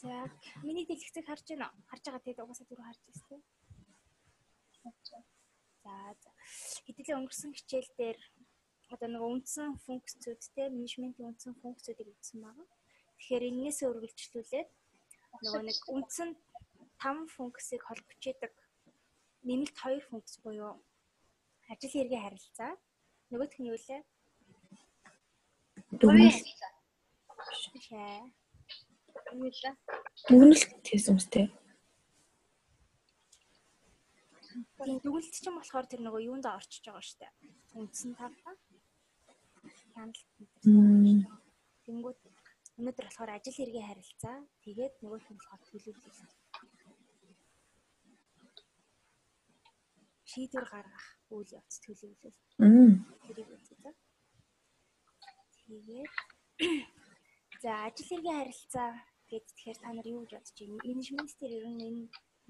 За, миний дэлгэцийг харж байна уу? Харж байгаа тэгээд угаасаа түрүү харж байсан тийм. За за. Хэдүүлээ өнгөрсөн хичээл дээр одоо нэг үндсэн функцүүд те менежментийн үндсэн функцүүдийг үзсэн байгаа. Тэгэхээр энэнээсээ үргэлжлүүлээд нөгөө нэг үндсэн 5 функцийг холбож идэг нэмэлт 2 функц буюу ажил хэргийн харилцаа, нөгөөх нь юу лээ? Дүгнэлт. Биш ээ. Юу лээ? Дүгнэлт гэсэн юм сте. Тийм, дүгнэлт чинь болохоор тэр нөгөө юунд орчиж байгаа шүү дээ. Үндсэн тавтаа. Хяналт энэ. Тэнгүүд өнөөдөр болохоор ажил хэргийн харилцаа, тэгээд нөгөөх нь болохоор төлөвлөлт. Шийдвэр гаргах үйл явц төлөвлөлт. Тэрийг үзье. Тэгээд за ажил хэргийн харилцаа гээд тэгэхээр та нар юу гэж бодож байна? Менежмент дээр ер нь энэ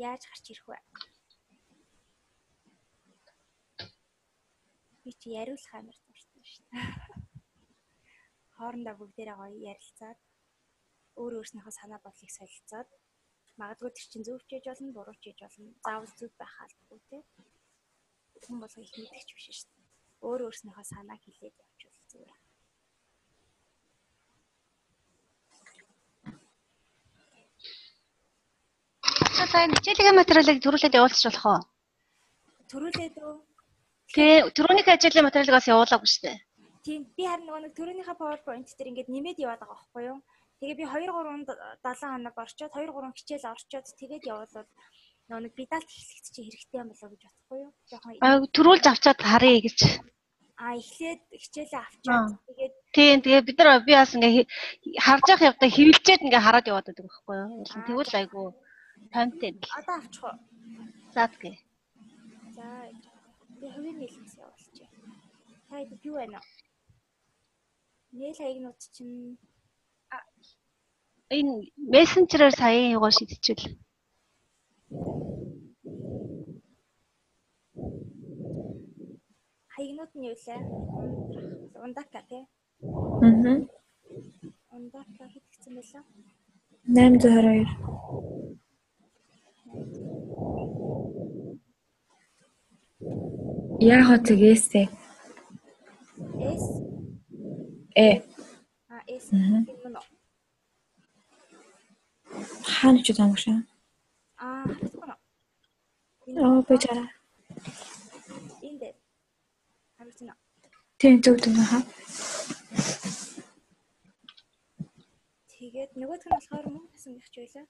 яаж гарч ирэх вэ? Би чи яриулах амар дуртай шүү дээ. Хоорондоо бүгдээрээ гоё ярилцаад өөр өөрснийхөө санаа бодлыг солилцоод магадгүй тэр чинь зөв ч хийж болно, буруу ч хийж болно. Заавал зөв байх албагүй те. Хүн болго их мэдгч биш шүү дээ. Өөр өөрснийхөө санааг хэлээд явуучвал зүгээр. Одоо сайн хичээлийн материалыг төрүүлээд явуулчих болох уу? Төрүүлээд үү? Тэ, түрүүнийхээ ажлын материалыг бас явуулаагүй шүү дээ. Тийм, би харин нөгөө нэг түрүүнийхээ PowerPoint дээр ингээд нэмээд яваад байгаа байхгүй юу? Тэгээ би 2 3 7 хоног орчоод 2 3 хичээл орчоод тэгээд явуулвал нөгөө нэг бидалт эхлэхэд чи хэрэгтэй юм болоо гэж бодохгүй юу? Жохон төрүүлж авчаад харъя гэж. А эхлээд хичээлээ авчаад тэгээд тийм, тэгээ бид нар би бас ингээ харж явах явдаа хэвлжээд ингээ хараад яваад байдаг байхгүй юу? Тэгвэл айгүй томтой. Одоо авчих уу? За тэгээ. За би хувийн нийлмээс явуулчих. Та хэд юу байна вэ? Мэйл хаягнууд чинь энэ мессенжерээр саяын юугаар шийдчихвэл. Хаягнууд нь юу лээ? Ундака тий? Аа. Ундака хэд гэсэн бэлээ? 822. Яг хөө S. S. Э. А S юм уу? Хаана ч юм шиг. Аа, харагдахгүй нөө. Аа, би чараа. Энд дээр. Харагдана. Тийм, зөв зөв хаа. Тэгээд нөгөөх нь болохоор мөн насан гихч байлаа.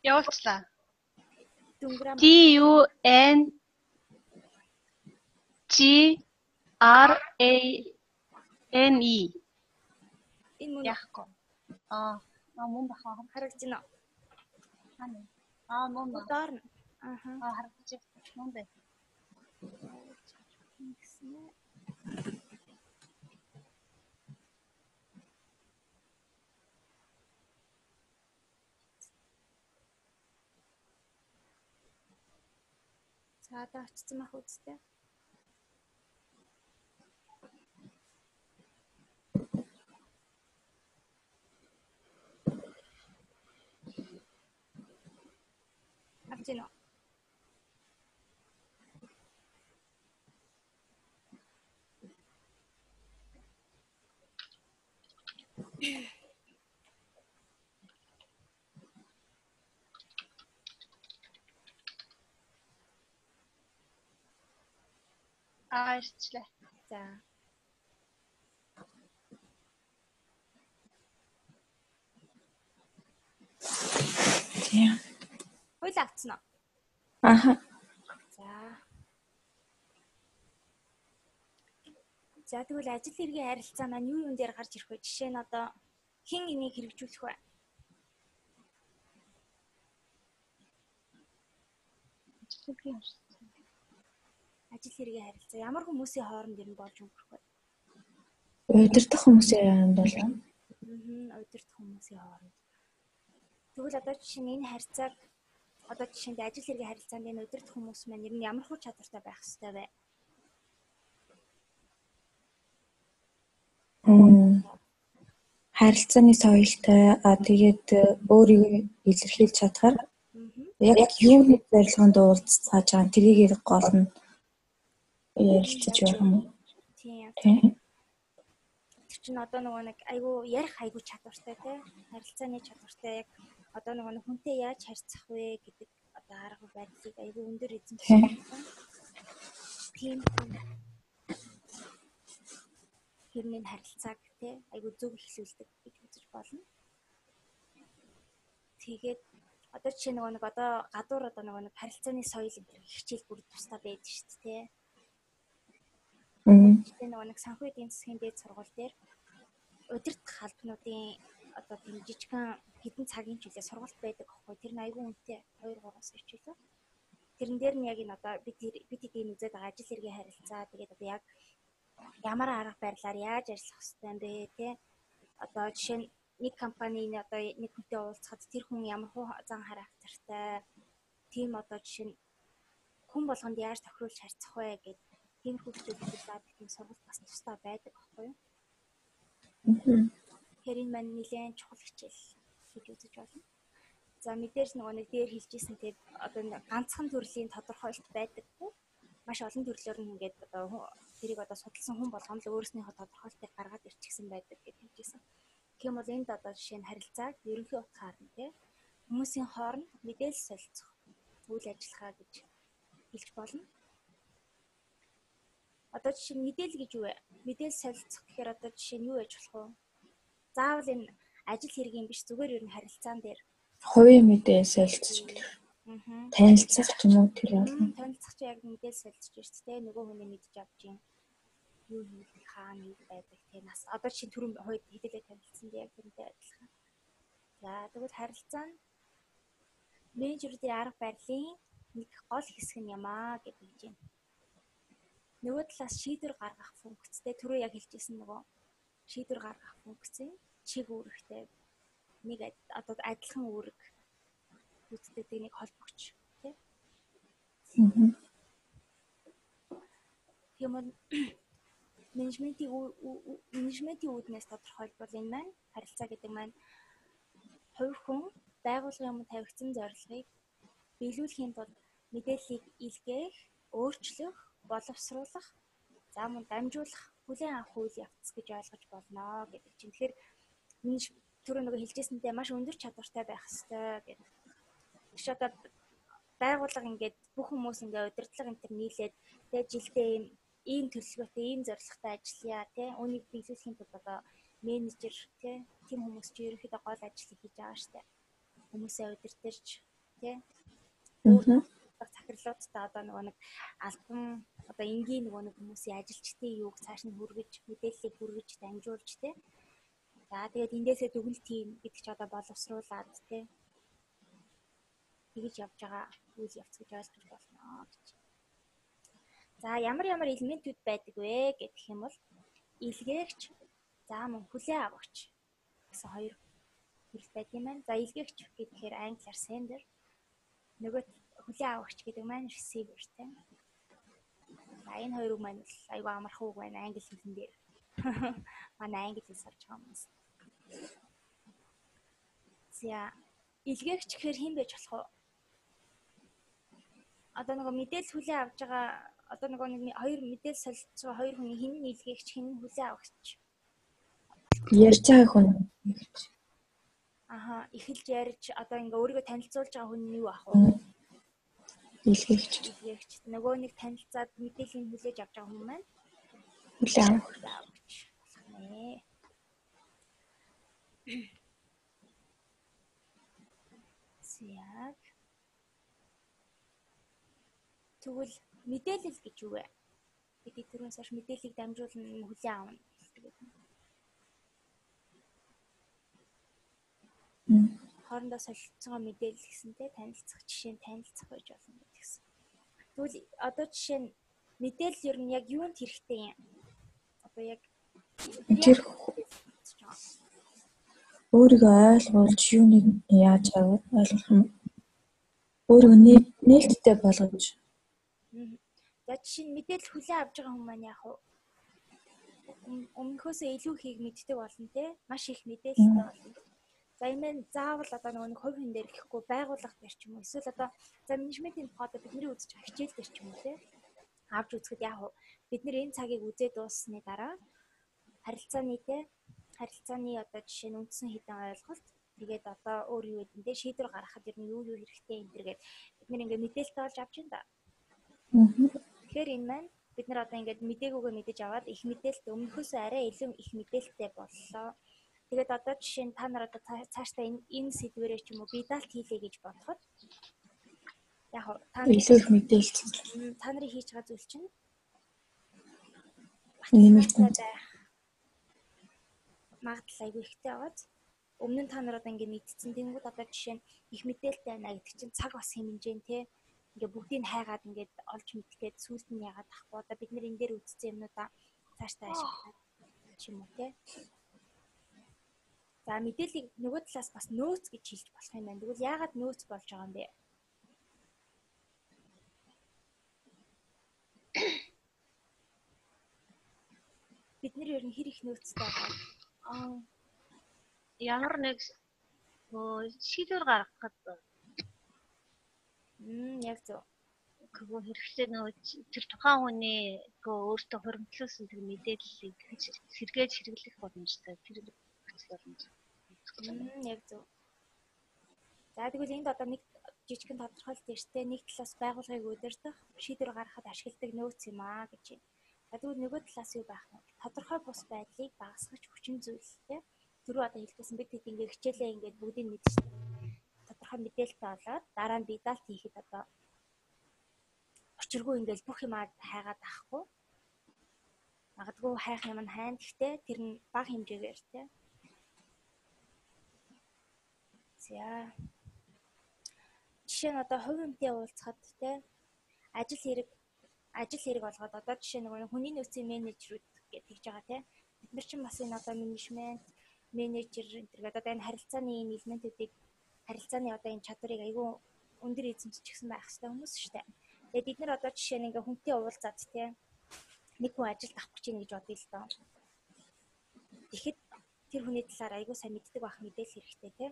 Явуулчлаа. Дүнграм. T U N G R A M E. Энэ мөн яахгүй. Аа, мөн баха харагдана. Хаана? Аа, мөн. Доор нь. Ааха. Аа, харагдаж байна. Мөн бэ. За одоо очсон байх үсттэй. Авч гинөө. Аа, ирчлээ. За. Тийм. Хойл авцсан уу? Аха. За. За тэгвэл ажил хэргийн харилцаа маань юу юун дээр гарч ирэх вэ? Жишээ нь одоо хэн энийг хэрэгжүүлэх вэ? Ажил хэргийн харилцаа ямар хүмүүсийн хооронд ер нь болж өнгөрөх вэ? Удирдах хүмүүсийн хооронд болно. Удирдах хүмүүсийн хооронд. Тэгвэл одоо жишээ нь энэ харьцааг одоо жишээнд ажил хэргийн харилцаанд энэ удирдах хүмүүс маань ер нь ямар хуу чадвартай байх ёстой вэ? Харилцааны соёлтой, тэгээд өөрийгөө илэрхийлж чадахаар яг юуны зорилгонд уулзцааж байгаа тэрийг гол нь ярилцаж байх юм. Тийм. Тэр чинь одоо нөгөө нэг айгүй ярих айгүй чадвартай тий. Харилцааны чадвартай яг одоо нөгөө нэг хүнтэй яаж харьцах вэ гэдэг одоо арга барилыг айгүй өндөр эзэмшсэн. Тийм хүн хэрнээ харилцааг тий айгүй зөв эхлүүлдэг гэж үзэж болно. Тэгээд одоо жишээ нөгөө нэг одоо гадуур одоо нөгөө нэг харилцааны соёл энэ төр хичээл бүр тусдаа байдаг шүү дээ тий. Тэгээ нөгөө нэг санхүү эдийн засгийн дээд сургууль дээр удирдах албануудын одоо тийм жижигхэн хэдэн цагийн ч үлээ сургалт байдаг аахгүй. Тэр нь айгүй үнэтэй 2-3 сая ч үлээ. Тэрэн дээр нь яг энэ одоо бид эдийн үзээд байгаа ажил хэргийн харилцаа тэгээд одоо яг ямар арга барилаар яаж ажиллах хэвтэй юм бэ те. Одоо жишээ нь нэг компанийн одоо нэг хүнтэй уулзахад тэр хүн ямар хуу зан характертай тийм одоо жишээ нь хүн болгонд яаж тохируулж харьцах вэ гэдэг тиймэрхүү зүйлүүдийг заадаг тийм сургалт бас тусдаа байдаг аахгүй юу. Тэгэхээр энэ маань нэлээд чухал хичээл гэж үзэж байна. За мэдээж нөгөө нэг дээр хэлжсэн тийм одоо ганцхан төрлийн тодорхойлолт байдаггүй. Маш олон төрлөөр нь ингээд одоо тэрийг одоо судалсан хүн болгоно л өөрснийхөө тодорхойлтыг гаргаад ирчихсэн байдаг гэж хэлжсэн. Гэх юм бол энд одоо жишээ нь харилцааг ерөнхий утгаар нь тийм хүмүүсийн хооронд мэдээлэл солилцох үйл ажиллагаа гэж хэлж болно. Одоо жишээ нь мэдээлэл гэж юу вэ? Мэдээлэл солилцох гэхээр одоо жишээ нь юу байж болох вэ? Заавал энэ ажил хэргийн биш зүгээр ер нь харилцаан дээр хувийн мэдээлэл солилцож болох. Танилцах ч юм уу тэр болно. Танилцах чи яг мэдээлэл солилцож шүү дээ. Нөгөө хүний мэдж авч юм. Юу хийдэг, хаана юу байдаг те нас. Одоо чинь түрүүн хоёр хэдэлээ танилцсан дээ яг тэрнтэй адилхан. За тэгвэл харилцаа нь менежерүүдийн арга барилын нэг гол хэсэг нь юм аа гэдэг юм. Нөгөө талаас шийдвэр гаргах функцтэй түрүү яг хэлжсэн нөгөө шийдвэр гаргах функцийн чиг үүрэгтэй нэг одоо адилхан үүрэг гүйцэтгэдэг нэг холбогч тий. Тийм бол менежментийн үүднээс тодорхойлбол энэ маань харилцаа гэдэг маань хувь хүн байгууллагын өмнө тавигдсан зорилгыг биелүүлэхийн тулд мэдээллийг илгээх, өөрчлөх, боловсруулах, за мөн дамжуулах, хүлээн авах үйл явц гэж ойлгож болно гэдэг чинь. Тэгэхээр түрүү нөгөө хэлжсэнтэй маш өндөр чадвартай байх ёстой гэдэг. Тэгш одоо байгууллага ингээд бүх хүмүүс ингээд удирдлага энэ төр нийлээд тэ жилдээ ийм төлөвлөгөөтэй, ийм зорилготой ажиллая тэ. Үүнийг биелүүлэхийн тулд одоо менежер тэ тийм хүмүүс чи ерөнхийдөө гол ажлыг хийж байгаа штэ. Хүмүүсээ удирдах тэ. Захирлуудтай одоо нөгөө нэг албан одоо энгийн нөгөө нэг хүмүүсийн ажилчдын юуг цааш нь хүргэж, мэдээллийг хүргэж, дамжуулж тэ. За тэгээд эндээсээ дүгнэлт хийн гэдэг чи одоо боловсруулад тэ. Тэгэж явж байгаа үйл явц гэж ойлгож болно гэж. За ямар ямар элементүүд байдаг вэ гэх юм бол илгээгч, за мөн хүлээн авагч гэсэн хоёр төрөл байдаг юм байна. За илгээгч гэхээр англиар sender, нөгөө хүлээн авагч гэдэг маань receiver тийм. За энэ хоёр үг маань бол айгүй амархан үг байна англи хэлэн дээр. Манай англи хэл сурч байгаа хүмүүс. За илгээгч гэхээр хэн байж болох вэ? Одоо нөгөө мэдээлэл хүлээн авч байгаа одоо нөгөө нэг хоёр мэдээлэл солилцож байгаа хоёр хүний хэн нь илгээгч, хэн нь хүлээн авагч? Ярьж байгаа хүн илгээгч. Аха, эхэлж ярьж одоо ингээ өөрийгөө танилцуулж байгаа хүн нь юу ах вэ? Илгээгч. Илгээгч. Нөгөө нэг танилцаад мэдээллийг хүлээж авч байгаа хүн маань хүлээн авагч болох нэ. Яг. Тэгвэл мэдээлэл гэж юу вэ? Бид түрүүнээс хойш мэдээллийг дамжуулан хүлээн авна гэдэг. Хоорондоо солилцсон мэдээлэл гэсэнтэй танилцах жишээ нь танилцах байж болно гэдгсэн. Тэгвэл одоо жишээ нь мэдээлэл ер нь яг юунд хэрэгтэй юм? Одоо яг тэр өөрийгөө ойлгуулж юуныг яаж ойлгох юм? Өөрийгөө нээлттэй болгож. За жишээ нь мэдээлэл хүлээн авч байгаа хүн маань яах вэ? Өмнөхөөсөө илүү ихийг мэддэг болно те. Маш их мэдээлэлтэй болно. За энэ маань заавал одоо нөгөө нэг хувь хүн дээр гэхгүй байгууллага дээр ч юм уу эсвэл одоо за менежментийн тухайд бидний үзэж байгаа хичээл дээр ч юм уу те. Авч үзэхэд яг бид нэр энэ цагийг үзээд дууссаны дараа харилцааны те харилцааны одоо жишээ нь үндсэн хэдэн ойлголт тэгээд одоо өөр юу гэдэг нь те шийдвэр гаргахад ер нь юу юу хэрэгтэй энэ төр гээд бид нэр ингээ мэдээлэлтэй олж авч байна да. Тэгэхээр энэ маань бид нар одоо ингээд мдэггүйгээ мэдэж аваад их мэдээлэлтэй өмнөхөөсөө арай илүү их мэдээлэлтэй боллоо. Тэгээд одоо жишээ нь та нар одоо цаашдаа энэ сэдвэрээ ч юм уу бие даалт хийлээ гэж бодоход яг та илүү их мэдээлэл та нарын хийж байгаа зүйл чинь нэмэгдэн байх магадлал айгүй ихтэй байгааз өмнө нь та нар одоо ингээд мэдсэн тэнгууд одоо жишээ нь их мэдээлэлтэй байна гэдэг чинь цаг бас хэмжээ те ингээ бүгдийг хайгаад ингээд олж мэдгээд сүүлд нь яагаад ахгүй одоо бид нэр энэ дээр үзсэн юмнуудаа цаашдаа ашиглаад ч юм уу те. За мэдээллийг нөгөө талаас бас нөөц гэж хэлж болох юм байна. Тэгвэл яагаад нөөц болж байгаа юм бэ? Бид нэр ер нь хэр их нөөцтэй байгаа? Ямар нэг шийдвэр гаргахад яг зөв. Нөгөө хэрэглээ нөгөө тэр тухайн хүний өөртөө хуримтлуулсан тэр мэдээллийг сэргээж хэрэглэх боломжтой. Тэр нөхцөл боломж. Яг зөв. За тэгвэл энд одоо нэг жижигхэн тодорхойлолт эртээ нэг талаас байгууллагыг удирдах, шийдвэр гаргахад ашигладаг нөөц юм аа гэж байна. За тэгвэл нөгөө талаас юу байх вэ? Тодорхой бус байдлыг багасгах хүчин зүйлтэй. Түрүү одоо хэлдэгсэн бид хэд ингээ хичээлээ ингээд бүгдийг мэдчихсэн. Тодорхой мэдээлэлтэй болоод дараа нь бие даалт хийхэд одоо учиргүй ингээл бүх юм хайгаад авахгүй. Магадгүй хайх юм нь хайна гэхдээ тэр нь бага хэмжээгээр тий. За. Жишээ нь одоо хувь хүнтэй уулзахад тий ажил хэрэг олгоод одоо жишээ нь хүний нөөцийн менежерүүд гэж тэгж байгаа тий. Бид нар чинь бас энэ одоо менежмент, менежер энэ төр гэдэг одоо энэ харилцааны энэ элементүүдийг харилцааны одоо энэ чадварыг айгүй өндөр эзэмшчихсэн байх хэрэгтэй хүмүүс шүү дээ. Тэгээд бид нар одоо жишээ нь ингээ хүнтэй уулзаад тий нэг хүн ажилд авах гэж байна гэж бодъё л доо. Тэгэхэд тэр хүний талаар айгүй сайн мэддэг байх мэдээлэл хэрэгтэй тий.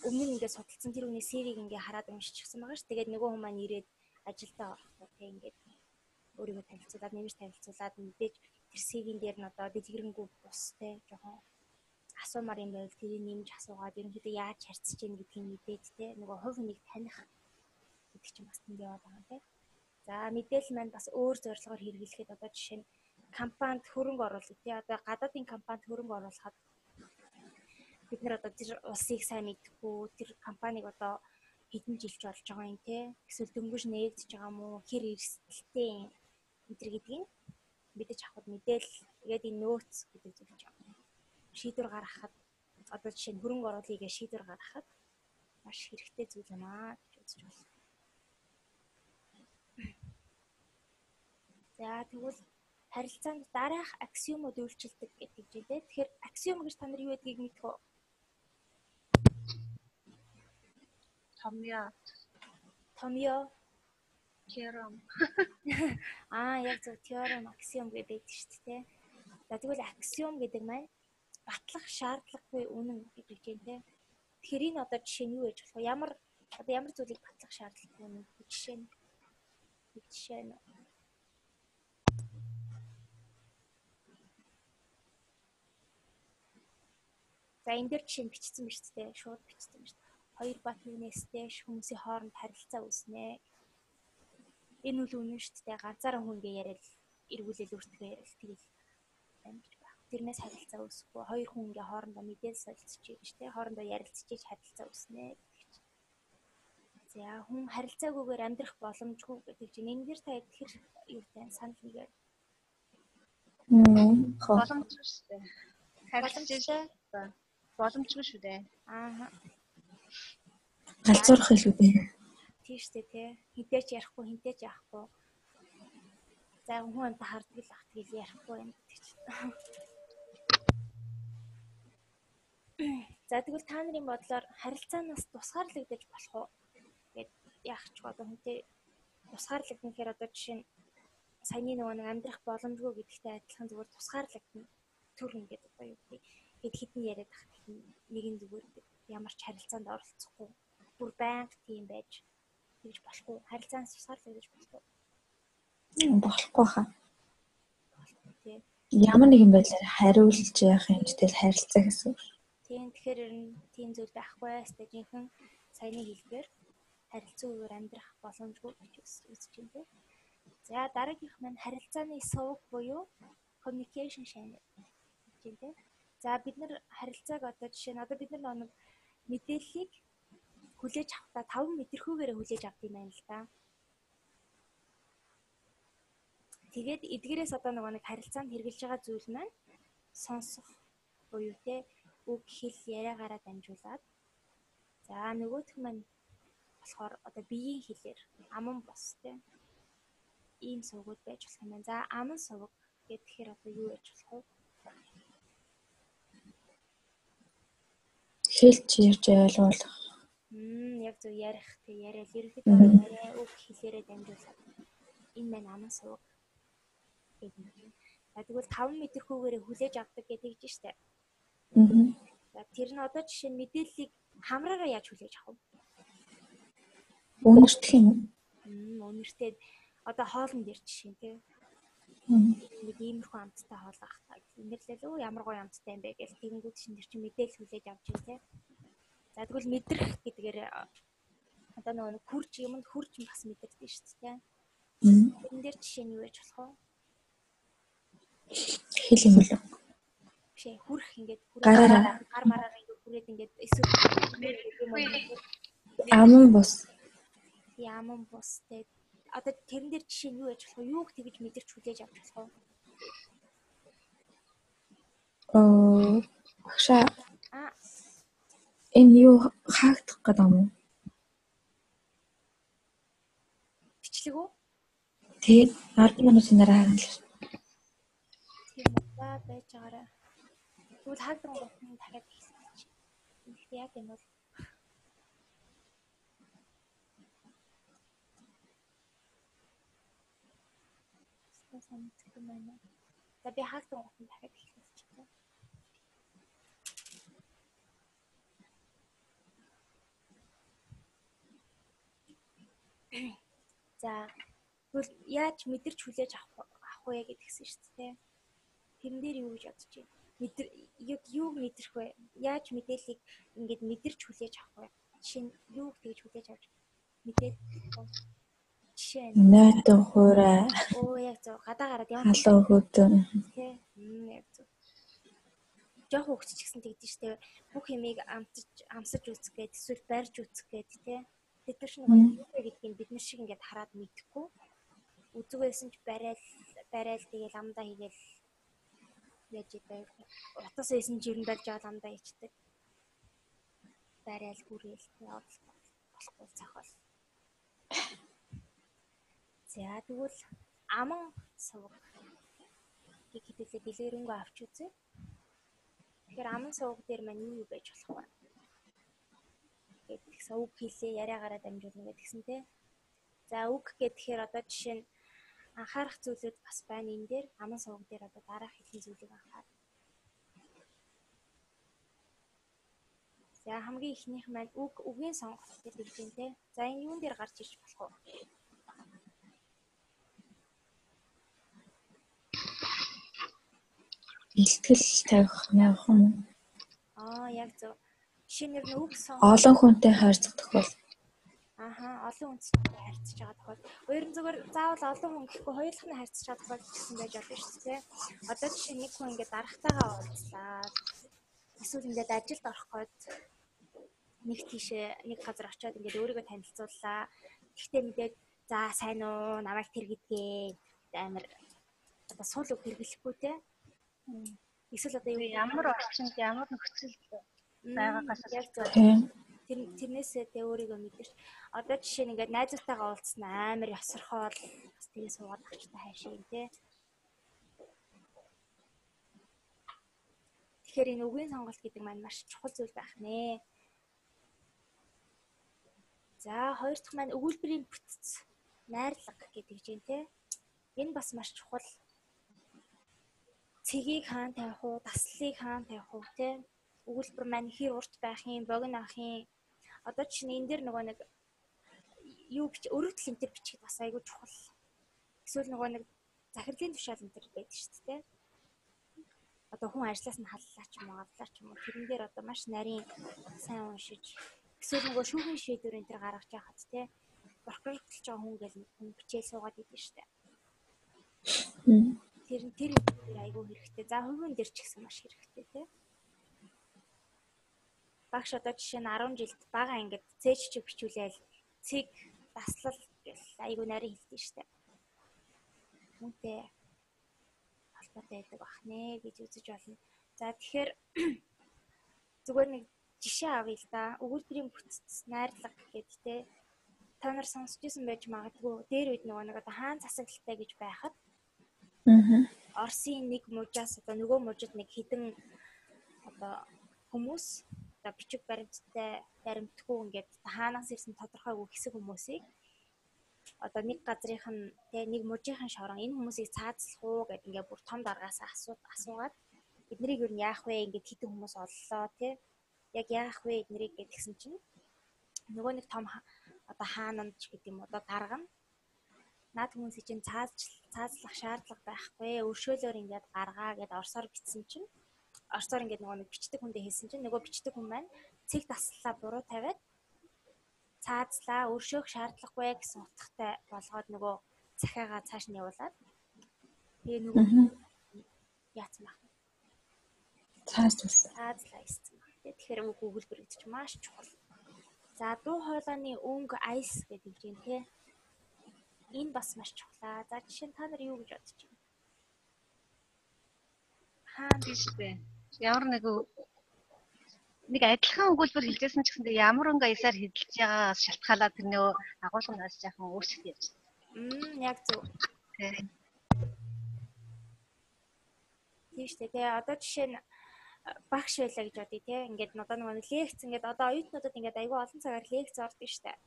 Өмнө нь ингээ судалсан тэр хүний CV-г ингээ хараад уншчихсан байгаа ш. Тэгээд нөгөө хүн маань ирээд ажилдаа орохдоо тий ингээд өөрийгөө танилцуулаад нэмж танилцуулаад мэдээж тэр CV-н дээр нь одоо дэлгэрэнгүй бус тий жоохон асуумаар юм байвал тэрийг нэмж асуугаад ерөнхийдөө яаж харьцаж гин гэдгийг мэдээд те нөгөө хувь хүнийг таних гэдэг чинь бас тэнд яваад байгаа юм те. За мэдээлэл маань бас өөр зорилгоор хэрэглэхэд одоо жишээ нь компанид хөрөнгө оруулах те одоо гадаадын компанид хөрөнгө оруулахад бид нар одоо тэр улсыг сайн мэдэхгүй тэр компанийг одоо хэдэн жилч болж байгаа юм те эсвэл дөнгөж нээгдэж байгаа юм уу хэр эрсдэлтэй юм энэ гэдгийг мэдээж авахд мэдээлэл тэгээд энэ нөөц гэдэг зүйл чинь шийдвэр гаргахад одоо жишээ нь хөрөнгө оруулалтыг шийдвэр гаргахад маш хэрэгтэй зүйл юм аа гэж үзэж байна. За тэгвэл харилцаанд дараах аксиомууд үйлчилдэг гэдэг чинь дээ. Тэгэхээр аксиом гэж та нар юу гэдгийг мэдэх үү? Томьёо. Томьёо. Теорем. Аа яг зөв теорем, аксиом гэж байдаг шүү дээ. За тэгвэл аксиом гэдэг маань батлах шаардлагагүй үнэн гэдэг чинь те. Тэгэхээр энэ одоо жишээ нь юу гэж болох вэ? Ямар одоо ямар зүйлийг батлах шаардлагагүй үнэн гэдэг жишээ нь. Нэг жишээ нь. За энэ дээр жишээ нь бичсэн ба шүү дээ. Шууд бичсэн ба шүү дээ. Хоёр бат нэгнээс дээш хүмүүсийн хооронд харилцаа үүснэ. Энэ үл үнэн шүү дээ. Ганцаараа хүн ингээ яриад эргүүлэл өөртөө яриад тэгэл байна гэж байна. Тэрнээс харилцаа үүсэхгүй. Хоёр хүн ингээ хоорондоо мэдээлэл солилцож байж тээ. Хоорондоо ярилцж харилцаа үүснэ гэдэг чинь. За хүн харилцаагүйгээр амьдрах боломжгүй гэдэг чинь энэ дэр та хэр юутай санал нэгээр. Боломжгүй шүү дээ. Харилцаж боломжгүй шүү дээ. Аа. Галзуурах илүү дээ. Тийм шүү дээ тий. Хинтээ ч ярихгүй, хинтээ ч яахгүй. За хүн амт хардаг л ах тэгэл ярихгүй юм гэдэг чинь. За тэгвэл та нарын бодлоор харилцаанаас тусгаарлагдаж болох уу? Гэт яах ч одоо хүнтэй тусгаарлагдана гэхээр одоо жишээ нь саяны нөгөө нэг амьдрах боломжгүй гэдэгтэй адилхан зүгээр тусгаарлагдана. Төр ингээд одоо юу гэдэг хэд хэдэн яриад ах нэг нь зүгээр ямар ч харилцаанд оролцохгүй бүр байнга тийм байж тэгж болохгүй. Харилцаанаас тусгаарлагдаж болохгүй. Болохгүй хаа. Тий. Ямар нэгэн байдлаар хариулж явах юм ч тэгэл харилцаа гэсэн үг. Тийм, тэгэхээр ер нь тийм зүйл байхгүй. Хэвээ жинхэнэ саяны хэлбэр харилцаагүйгээр амьдрах боломжгүй гэж үзэж байна тий. За дараагийнх маань харилцааны суваг буюу communication channel гэж байна тий. За бид нар харилцааг одоо жишээ нь одоо бид нар нэг мэдээллийг хүлээж авахдаа 5 мэдрэхүйгээр хүлээж авд юм байна л да. Тэгээд эдгээрээс одоо нөгөө нэг харилцаанд хэрэгжилж байгаа зүйл маань сонсох буюу те үг хэл яриагаараа дамжуулаад, за нөгөөх маань болохоор одоо биеийн хэлээр аман бос те ийм сувгууд байж болох юм байна. За аман сувг гэхээр одоо юу яаж болох вэ? Хэлж ярьж ойлгуулах. Яг зөв ярих те яриа л ерөнхийдөө яриа үг хэлээрээ дамжуулаад энэ маань аман сувг гэдэг юм. За тэгвэл 5 мэдрэхүйгээр хүлээж авдаг гэдэг нь штэ. За тэр нь одоо жишээ нь мэдээллийг хамраараа яаж хүлээж авах вэ? Үнэртэх юм. Үнэртээд одоо хоолн дээр жишээ нь тий. Нэг иймэрхүү амттай хоол авах та гэх. Инэрлэл өө ямар гоё амттай юм бэ гэл тэгэнгүүт шин тэр чинь мэдээлэл хүлээж авч байна тий. За тэгвэл мэдрэх гэдгээр одоо нөгөө нэг хурж юмд хурж бас мэдэрдэг шүү дээ тий. Тэрэн дээр жишээ нь юу байж болох вэ? Хэл юм уу? Биш ээ, хүрх ингээд гараараа гар мараараа ингээд хүрээд ингээд эсвэл аман бус. Тий, аман бус тий. Одоо тэрэн дээр жишээ нь юу яаж болох вэ? Юуг тэгж мэдэрч хүлээж авч болох вэ? Багшаа. Энэ юу хаагдах гэдэг юм уу? Бичлэг үү? Тий, 10 минутын дараа хаагдана. Тийм үү, байж байгаарай. Тэгвэл хаагдсан гот нь дахиад эхэлчих. Тэгэхдээ яг энэ бол санагдах юм байна. За би хаагдсан гот нь дахиад эхэлчих. За тэгвэл яаж мэдэрч хүлээж авах вэ гэдгийгсэн шүү дээ. Тэрэн дээр юу гэж бодож байна? Мэдэр яг юуг мэдрэх вэ? Яаж мэдээллийг ингээд мэдэрч хүлээж авах вэ? Жишээ нь юуг тэгж хүлээж авч мэдээлэл жишээ нь нойтон хуурай. Оо яг зөв гадаа гараад ямар халуун хөдөн тий. Яг зөв. Жохон хөгч ч гэсэн тэгдэж штэ. Бүх юмыг амсаж үзэх гээд эсвэл барьж үзэх гээд тий. Тэд нар чинь юу вэ гэдгийг бид нар шиг ингээд хараад мэдэхгүй. Үзэг байсан ч барайл тэгэл амдаа хийгээл яаж идэв. Утас байсан ч ер нь барьж аваад амдаа хийчдэг. Барайл хүрээл болохгүй цохол. За тэгвэл аман сувг хэдүүлээ дэлгэрэнгүй авч үзье. Тэгэхээр аман сувг дээр маань юу юу байж болох вэ? Гэдгийгсэн үг хэлээ яриагаараа дамжуулна гэдгийгсэн тий. За үг гэхээр одоо жишээ нь анхаарах зүйлүүд бас байна энэ дээр аман сувг дээр одоо дараах хэдэн зүйлийг анхаар. За хамгийн эхнийх маань үг үгийн сонголт гэдэг юм тий. За энэ юун дээр гарч ирж болох вэ? Илтгэл тавих явах юм уу? Аа яг зөв. Жишээ нь үг сон олон хүнтэй харьцах тохиол. Аха, олон хүнтэй харьцаж байгаа тохиол. Өөр нь зүгээр заавал олон хүн гэхгүй хоёулах нь харьцаж байгаа тохиол гэсэн байж болно шүү дээ. Одоо жишээ нэг хүн ингээд дарагтайгаа уулзлаа. Эсвэл ингээд ажилд орох гээд нэг тийшээ нэг газар очиод ингээд өөрийгөө танилцууллаа. Тэгтээ мэдээд за сайн уу, намайг тэр гэдгээ амар одоо сул үг хэрэглэхгүй те. Эсвэл одоо ямар орчинд ямар нөхцөл байгаагаас яг зөв. Тэрнээсээ тэ өөрийгөө мэдэрч. Одоо жишээ нь ингээд найзуудтайгаа уулзсан амар ёсорхоол бас тэгээ суугаад авчтай хайшаа юм те. Тэгэхээр энэ үгийн сонголт гэдэг маань маш чухал зүйл байх нэ. За хоёр дахь маань өгүүлбэрийн бүтэц, найрлага гэдэг чинь те. Энэ бас маш чухал. Цэгийг хаана тавих уу, таслалыг хаана тавих уу те. Өгүүлбэр маань хэр урт байх юм, богино авах юм. Одоо чинь энэ дэр нөгөө нэг юу бич өргөдөл энэ төр бичих бас айгүй чухал. Эсвэл нөгөө нэг захирлын тушаал энэ төр байдаг шүү дээ. Одоо хүн ажлаас нь халлаа ч юм уу, авлаа ч юм уу тэрэн дээр одоо маш нарийн сайн уншиж эсвэл нөгөө шүүхийн шийдвэр энэ төр гаргаж яхад те прокурортлж байгаа хүн гэл хүн бичээл суугаад идэв шүү дээ. Тэр тэр айгүй хэрэгтэй. За хувийн дээр ч гэсэн маш хэрэгтэй те. Багш одоо жишээ нь 10 жилд бага ангид цээж чиг бичүүлээл цэг таслал гэл айгүй нарийн хэлдэг шүү дээ. Үүнтэй холбоотой байдаг бах нэ гэж үзэж болно. За тэгэхээр зүгээр нэг жишээ авъя л да. Өгүүлбэрийн бүтц найрлага гэдэг те. Та нар сонсч ирсэн байж магадгүй. Дээр үед нөгөө нэг одоо хаан засаглалтай гэж байхад Оросын нэг мужаас одоо нөгөө мужид нэг хідэн одоо хүмүүс одоо бичиг баримттай баримтгүй ингээд хаанаас ирсэн тодорхойгүй хэсэг хүмүүсийг одоо нэг газрынх нь тэ нэг мужийнхан шорон энэ хүмүүсийг цаазлах уу гэд ингээд бүр том даргаас асуугаад эднэрийг юу яах вэ ингээд хідэн хүмүүс оллоо тэ яг яах вэ эднэрийг гэдгсэн чинь нөгөө нэг том одоо хаананд ч гэдэг юм одоо дарга нь наад хүмүүсийг чинь цаазлах шаардлага байхгүй өршөөлөөр ингээд гаргаа гэд орсоор бичсэн чинь орсоор ингээд нөгөө нэг бичдэг хүндээ хэлсэн чинь нөгөө бичдэг хүн маань цэг таслалаа буруу тавиад цаазлаа өршөөх шаардлагагүй гэсэн утгатай болгоод нөгөө захиагаа цааш нь явуулаад тэгээ нөгөө яатсан байх цаазлаа гэсэн баг. Тэгэхээр үг өгүүлбэр гэдэг чинь маш чухал. За дуу хоолойны өнгө айс гэдэг юм те. Энэ бас маш чухлаа. За жишээ нь та нар юу гэж бодож байна? Хаана тийш дээ. Ямар нэг нэг адилхан өгүүлбэр хэлжсэн ч гэсэндээ ямар өнгө аясаар хэлж байгаагаас шалтгаалаад тэр нөгөө агуулга нь бас жаахан өөрчлөлт явж байна. Яг зөв. Тийм шүү дээ. Тэгээ одоо жишээ нь багш байлаа гэж бодъё те. Ингээд одоо нөгөө лекц ингээд одоо оюутнуудад ингээд айгүй олон цагаар лекц ордог шүү дээ.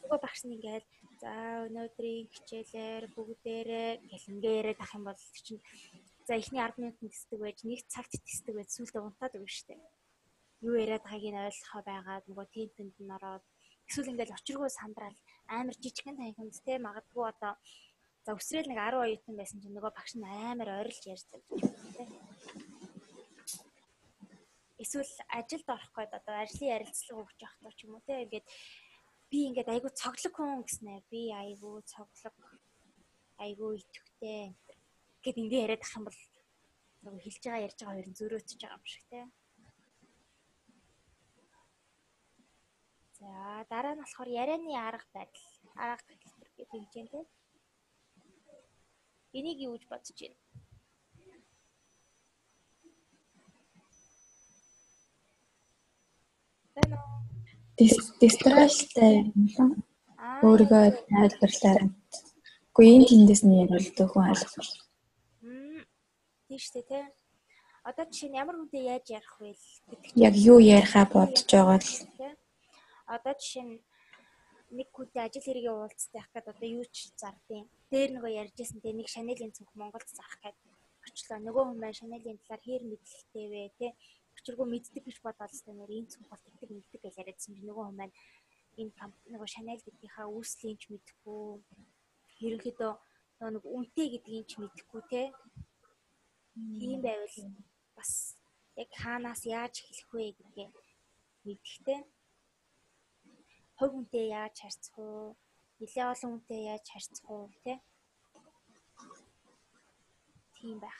Нөгөө багш нь ингээд за өнөөдрийн хичээлээр бүгдээрээ гэл ингээ яриад ах юм бол чинь за эхний 10 минутанд тэсдэг байж нэг цагт тэсдэг байж сүүлдээ унтаад өгнө шүү дээ. Юу яриад байгааг нь ойлгохоо байгаад нөгөө темпэнд нь ороод эсвэл ингээл очиргоо сандраал амар жижигхэн танхимд те магадгүй одоо за өсрөөл нэг 10 оюутан байсан чинь нөгөө багш нь амар ойрлж ярьж байгаа юм те. Эсвэл ажилд орох гээд одоо ажлын ярилцлага өгч явахдаа ч юм уу те ингээд би ингээд айгүй цоглог хүн гэснэ. Би айгүй цоглог айгүй идэвхтэй гэд ингээ яриад ах юм бол нөгөө хэлж байгаа ярьж байгаа хоёр нь зөрөөтөж байгаа юм шиг те. За дараа нь болохоор ярианы арга барил, арга хэлбэр гэдэг юм чинь те. Энийг юу гэж бодож байна? Байна уу? Дистралтай юм лээ. Өөрийгөө тайлбарлаарай. Үгүй энэ тэндээс нь яриулдаг хүн ойлгох. Тийм шүү дээ, тэ. Одоо жишээ нь ямар хүнтэй яаж ярих вэ гэдэг чинь. Яг юу ярихаа бодож байгаа л. Одоо жишээ нь нэг хүнтэй ажил хэрэгээ уулздаг байх гээд одоо юу ч зардیں۔ Дээр нөгөө ярьжсэн тэ нэг Шанелийн цүнх Монголд зарах гээд очлоо. Нөгөө хүн маань Шанелийн талаар хэр мэдлэгтэй вэ тэ. Учиргүй мэддэг гэж бодоод л нэр энэ цүнх бол тэгдэг мэддэг гэж яриадсан чинь нөгөө хүн маань энэ нөгөө Шанель гэдгийнхаа үүслийн ч мэдэхгүй ерөнхийдөө нөгөө нэг үнэтэй гэдгийг ч мэдэхгүй те. Тийм байвал бас яг хаанаас яаж эхлэх вэ гэдгээ мэдэхтэй. Хувь хүнтэй яаж харьцах уу? Нэлээ олон хүнтэй яаж харьцах уу те? Тийм байх.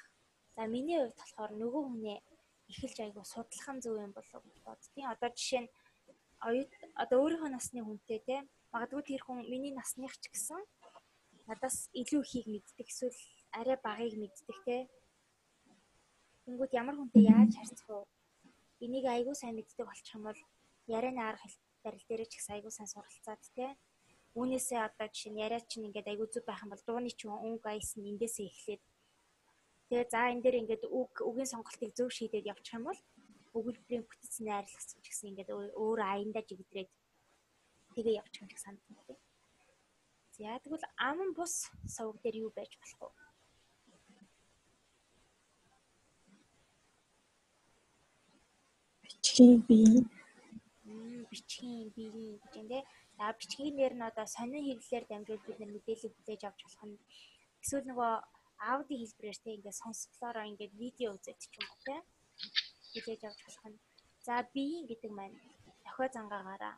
За миний хувьд болохоор нөгөө хүнээ эхэлж айгу судлах нь зөв юм болов гэж боддیں۔ Одоо жишээ нь одоо өөрийнхөө насны хүнтэй те магадгүй тэр хүн миний насных ч гэсэн надаас илүү ихийг мэддэг эсвэл арай багыг мэддэг те. Тэнгүүд ямар хүнтэй яаж харьцах вэ? Энийг айгу сайн мэддэг болчих юм бол ярианы арга барил дээр ч гэсэн айгу сайн суралцаад те. Үүнээсээ одоо жишээ нь яриа чинь ингээд айгу зөв байх юм бол дууны чинь өнгө аяс нь эндээсээ эхлээд тэгээ за энэ дээр ингээд үгийн сонголтыг зөв шийдээд явчих юм бол өгүүлбэрийн бүтэц найрлах ч гэсэн ингээд өөр аяндаа жигдрээд тэгээ явчих юм шиг санагдав. За тэгвэл ам бус сувг дээр юу байж болох вэ? Бичгийн бие. Бичгийн бие гэж юм те. За бичгийн дээр нь одоо сонин хэвлэлээр дамжуул бид нар мэдээлэл хүлээж авч болох нь. Эсвэл нөгөө аудио хэлбэрээр те ингээд сонсголоороо ингээд видео үзээд ч юм уу те. Хүлээж авч болох нь. За биеийн гэдэг маань дохио зангаагаараа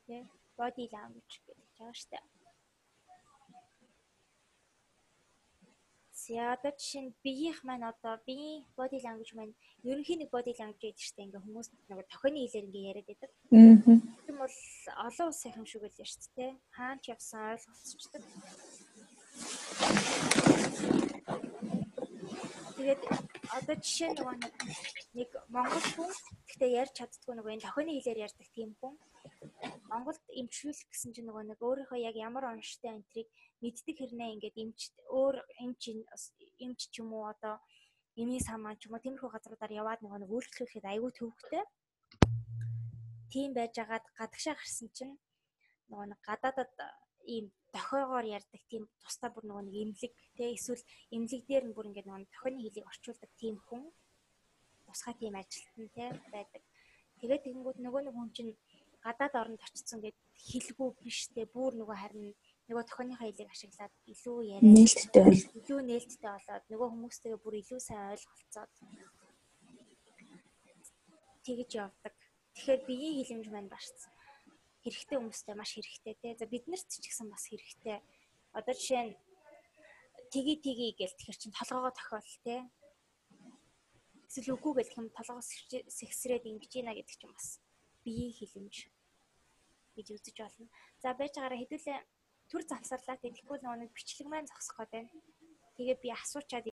те body language гэж байгаа штэ. За одоо жишээ нь биеийнх маань одоо биеийн body language маань ерөнхий нэг body language гэдэг штэ ингээ хүмүүс нөгөө тохионы хэлээр ингээ яриад байдаг. Тийм бол олон улсын юм шиг байлаа шүү дээ. Хаан ч явсан ойлголцдог. Тэгээд одоо жишээ нөгөө нэг Монгол хүн гэхдээ ярьж чаддгүй нөгөө энэ тохионы хэлээр ярьдаг тийм хүн Монголд эмчлүүлэх гэсэн чинь нөгөө нэг өөрийнхөө яг ямар онштой энтрийг мэддэг хэрнээ ингээд эмч өөр эмч ч юм уу одоо эмийн самаа ч юм уу тиймэрхүү газруудаар яваад нөгөө нэг үйлчлүүлэхэд айгүй төвөгтэй. Тийм байжгаад гадагшаа гарсан чинь нөгөө нэг гадаадад ийм дохиогоор ярьдаг тийм тусдаа бүр нөгөө нэг эмнэлэг те эсвэл эмнэлэг дээр нь бүр ингээд нөгөө дохионы хэлийг орчуулдаг тийм хүн тусгай тийм ажилтан те байдаг. Тэгээд тэгэнгүүт нөгөө нэг хүн чинь гадаад оронд очсон гэд хэлгүй биш те бүр нөгөө харин нөгөө тохионыхоо хэлийг ашиглаад илүү яриад нээлттэй илүү нээлттэй болоод нөгөө хүмүүстэйгээ бүр илүү сайн ойлголцоод тэгж явдаг. Тэгэхээр биеийн хилэмж маань бас хэрэгтэй хүмүүстэй маш хэрэгтэй те. За биднэрт ч гэсэн бас хэрэгтэй. Одоо жишээ нь тгий тгий гэл тэгэхэр чинь толгоогоо тохиол те. Эсвэл үгүй гэх юм толгоос сэгсрээд ингэж ийна гэдэг чинь бас биеийн хилэмж гэж үзэж болно. За байж байгаараа хэдүүлээ төр завсарлаа. Тэгэхгүй нөгөө нэг бичлэг маань зогсох гээд байна. Тэгээ би асуучаад